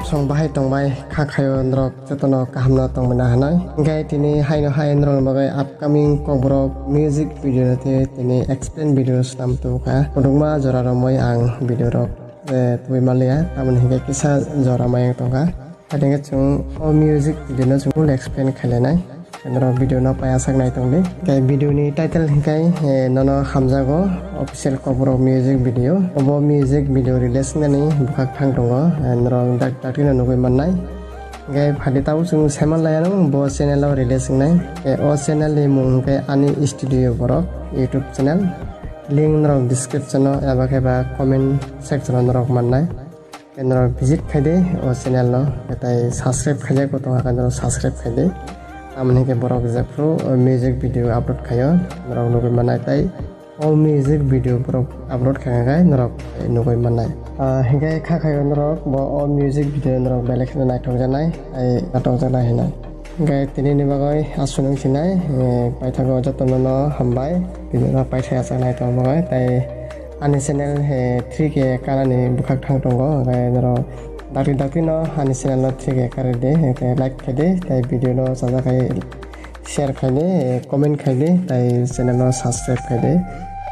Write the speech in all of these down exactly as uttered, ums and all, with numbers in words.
Song bahai tongbai kha khayo norok jotono kahamno tongmani hinwi. Hinkhe tini haino hai norokni bagwi upcoming Kokborok music video no tei tini explain video swnam tubukha. Kwbangma jora romwi ang video rok, eh, tubui manliya. Tamoni hinkhe kisa jora mayung tongkha. Haikhe chwng o music video no chwng full explain khailainai. Norok video no paiya sak nai tongdi. Tei video ni title hinkhe, eh, nono hamjago official Kokborok music video. Obo music video release wngnani bwkhak thang tongo. Eh, norok dak dak no nugui mannai. Hinkhe phadi tabuk chwng saiman laiya no bo channel o release wngnai. Tei o channel ni mung hinkhe Ani Studio Borok YouTube channel. Link norok description o eba khe ba comment section o norok mannai. Tei norok visit khaidi o channel no, tei subscribe khaijak bo tongkha, norok subscribe khaidi. Tamoni hinkhe borok jephru o music video upload khaio, norok nugui mannai, tei o music video borok upload khaikha khe norok nugui mannai. Ah, hinkhe kha khaio norok bo o music video norok belai kheno naithokjaknai, tei naithokjaknai hinwi. Hinkhe tinini bagwi aswk nung sinai, eh, paithago jotono no hambai, video no paithai achak nai tongma bagwi, tei ani channel, eh, three K kanani bwkhak thang tongo, hinkhe norok dakti dakti no ani channel no three K karidi, hinkhe like khaidi, tei video no chajak khai share khaidi, eh, comment khaidi, tei channel no subscribe khaidi.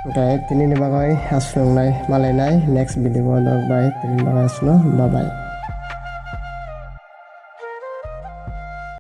Hinkhe tinini bagwi aswk nung nai, malainai next video o norok bai, tinini bagwi aswk no, bye bye.